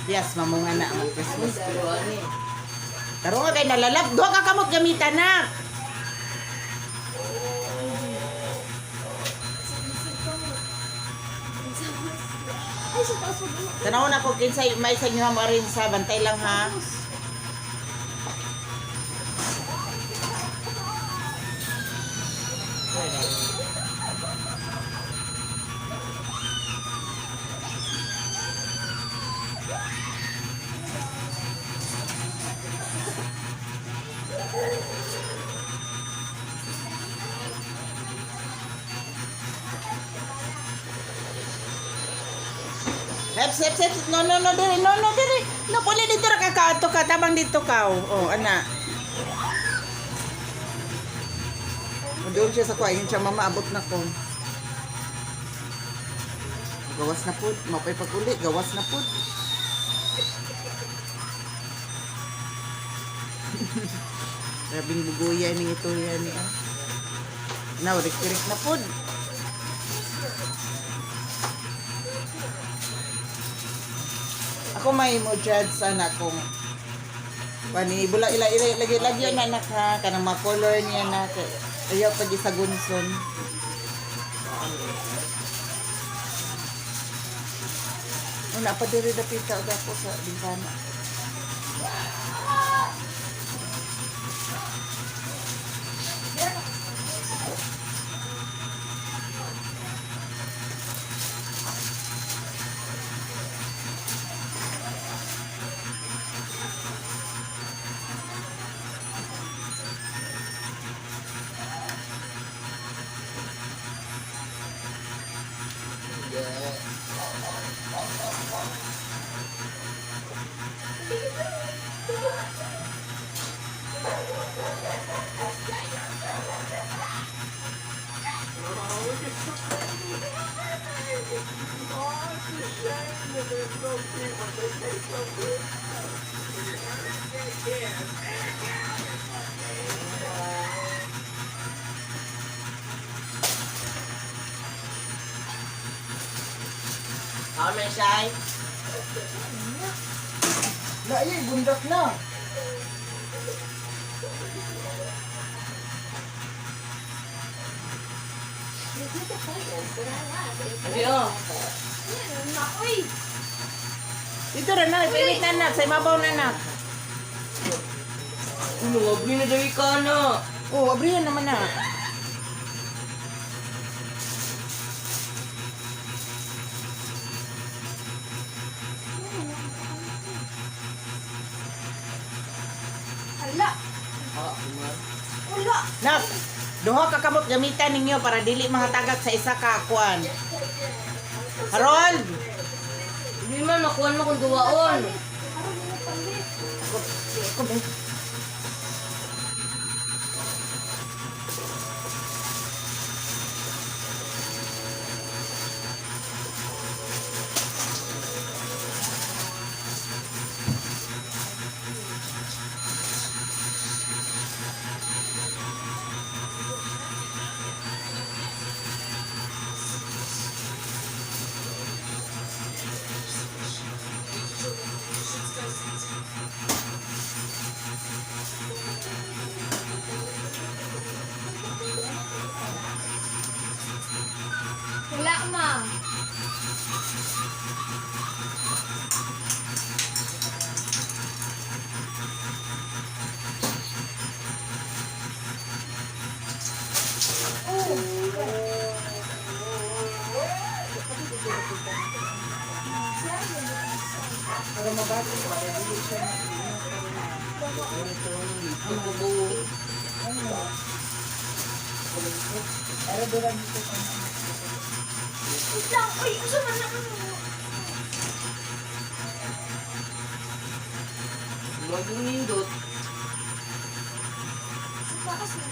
Yes, mamunga na ang Christmas tree. Pero ani. Karon nga kay nalalab, duha ka kamot gamitan na. Ay, sa taas mo. Tanaw na ko kinsay may sa inyo mo rin sa bantay lang ha. Heps, heps, heps. No, no, no, diri. No, no, diri. No, puli dito ra ka kaato ka. Tabang dito ka. Oh, ana. Doon siya sa kuha. Yun siya, mama, abot na ko. Gawas na po. Mapay pag-uli. Gawas na po. Grabing buguya ning ito yan niya. Now, rik-rik na po. Ako may mo judge sana kung pani bula ila ila lagi lagi yun anak ha kanang mga color niya na ayaw pag isagunson. Una pa diri dapita og ako sa bintana. Ako man siya ay. La ay bundak na. Abi oh. Uy! Dito ra na, ipimit na nak, sa imabaw na nak. Ulo, abri na dali ka na. Oh, abrihan naman na. Hala! Ah, man. Wala! Nak, duha ka kamot gamitan ninyo para dili mahatagak sa isa ka kuan. Harold! Hindi man, makuha mo kung duwaon. Aron mo palit. Ako, ba? Wala ma. Oh. Para mabati ko, para dili siya Pero doon dito sa Wait lang. Uy, asa man na ano? Bagong nindot. Sa taas na.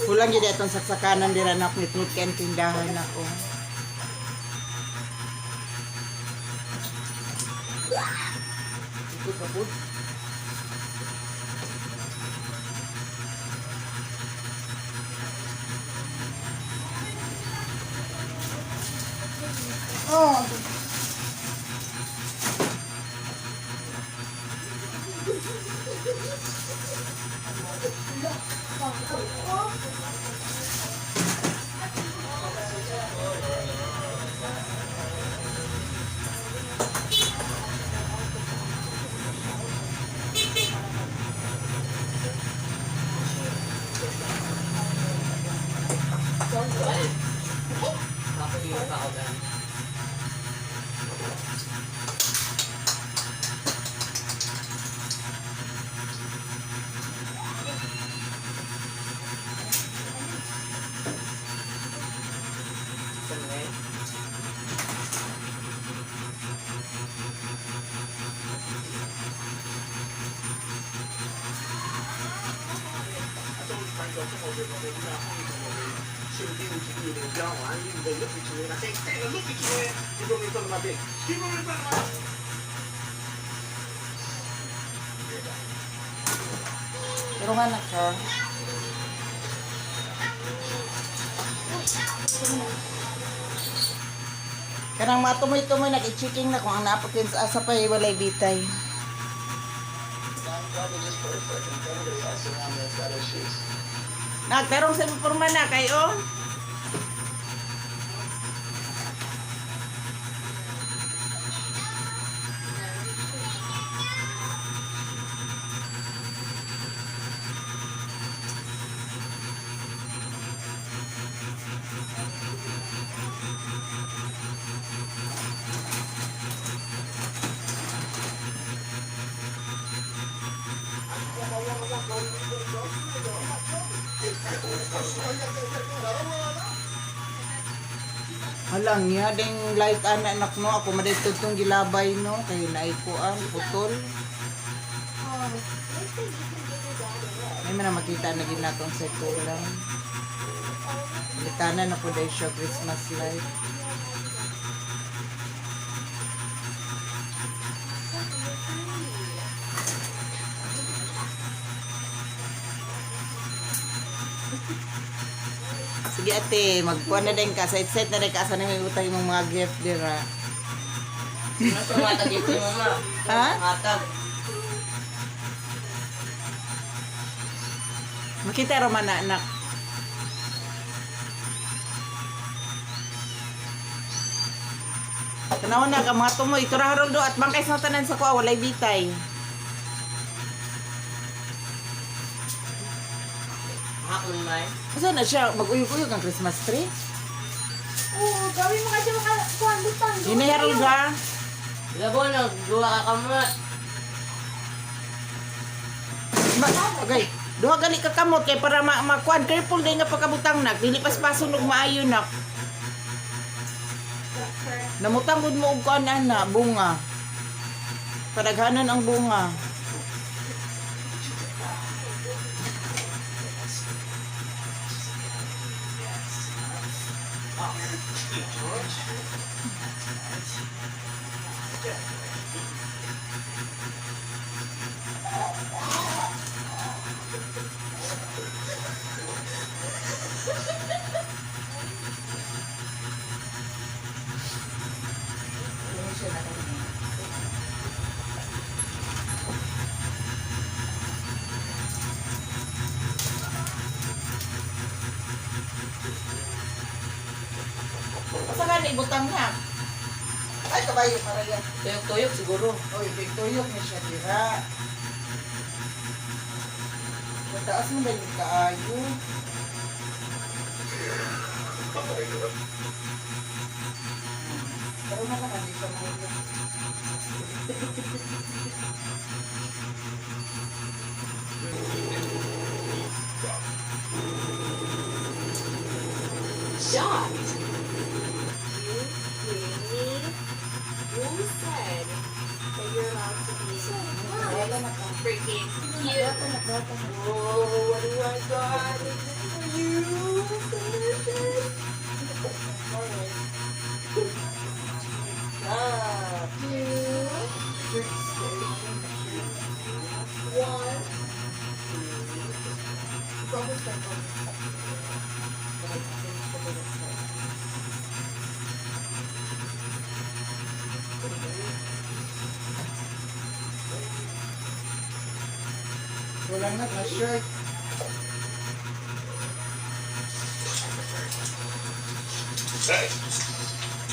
Kulang yun itong saksakanan dira na ngit-ngit kay ang tindahan ako. Ikot pa po. Oh. Ako yung pa ako ganun. Saan na yun? Pero nga nak ha. Kanang matumoy-tumoy nag-checking na kung ang napakin sa asa pa eh, walay bitay. Nagtarong sa porma na kayo. Halang niya ding light ana anak no ako madito tong gilabay no kay naikuan putol. May man na makita na gid natong sa kulang. Litana na po dahil siya Christmas light. Sige ate, magkuha na din ka. Set-set na din ka. Asa na may utang imong mga gift dira. Mas tumatag ito yung mama. Ha? Tumatag. Makita ra man na anak. Tanaw na ka mga tumoy. Tura Haroldo at bangkay sa tanan sa kuha walay bitay. Hakon may. Asa na siya maguyog-uyog ang Christmas tree? Oo, gawin mo kasi maka kuan butang. Hinay Harold ha. Labo na, duha ka kamot. Okay. Duha gali ka kamot kay para ma makuan careful day nga pagkabutang nak dili paspason og maayo nak. Namutang gud mo og kuan ana bunga. Padaghanan ang bunga. Asa ka na ibutang na? Ay, kabayo para yan. Tuyok-tuyok siguro. Oy, tuyok ni siya dira. Mataas mo dahil kaayo. Pero na lang, hindi siya mahulog. Shocked. You kidding me? Who said that you're allowed to be freaking cute? Oh, what do I got? Is it for you? Delicious. Ah. Two. Kulang na ka shirt. Hey.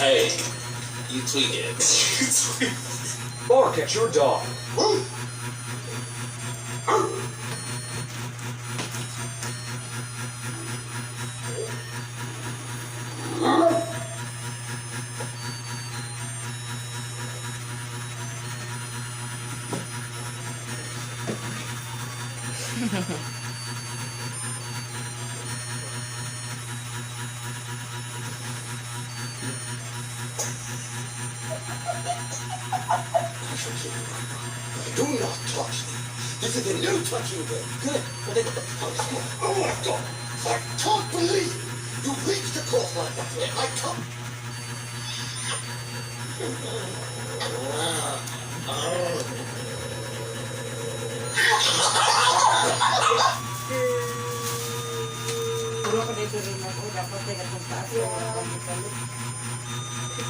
Hey. You tweak it. Bark at your dog. I shall kill you right now. Do not touch me. This is a no touching day. Good. Well, then, oh my God. I can't believe you reached across like that. I can't. Puro ko dito rin ako. Dapat ay katong taas.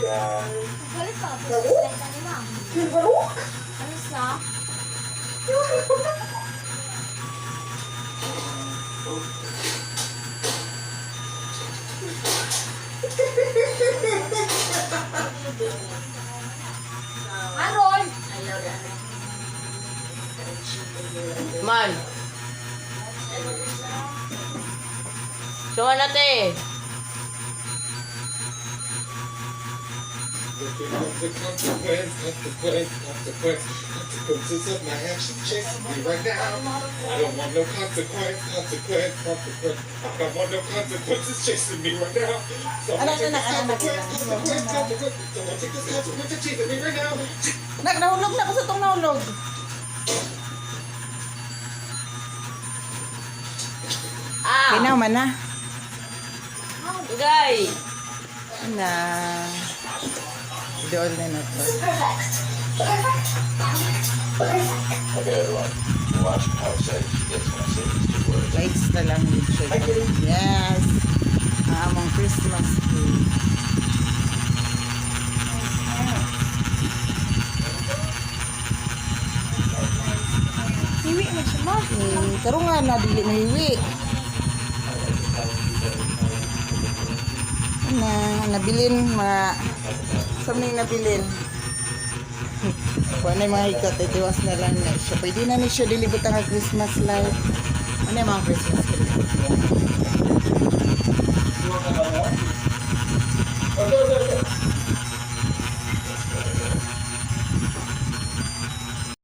Yeah. Galit ka. President ka ni ma'am. Ano sa? Harold! Man. Suwa na te. The consequence, consequence, consequence, consequences of my actions chasing me right now. I don't want no consequence, consequence, consequence. I don't want no consequences chasing me right now. Someone Anak, take anak, this anak, consequence, anak. consequence, consequence. Someone take this consequence chasing me right now. Nak, nahulog na. Basta itong nahulog. Ah! Kinaw man na. Gay! Na. Dool na na to. Perfect. Perfect. Okay, everyone. Watch how excited she gets when I say these two words. Lights na lang yun siya. Yes. Ang among Christmas tree. Hiwi man siya ma. Karon nga na dili mahiwi. Na nabilin mga sa mga nabilin. Kuha na yung mga ikat, itiwas na lang na siya. Pwede na ni siya dilibot ang Christmas light. Ano yung mga Christmas tree?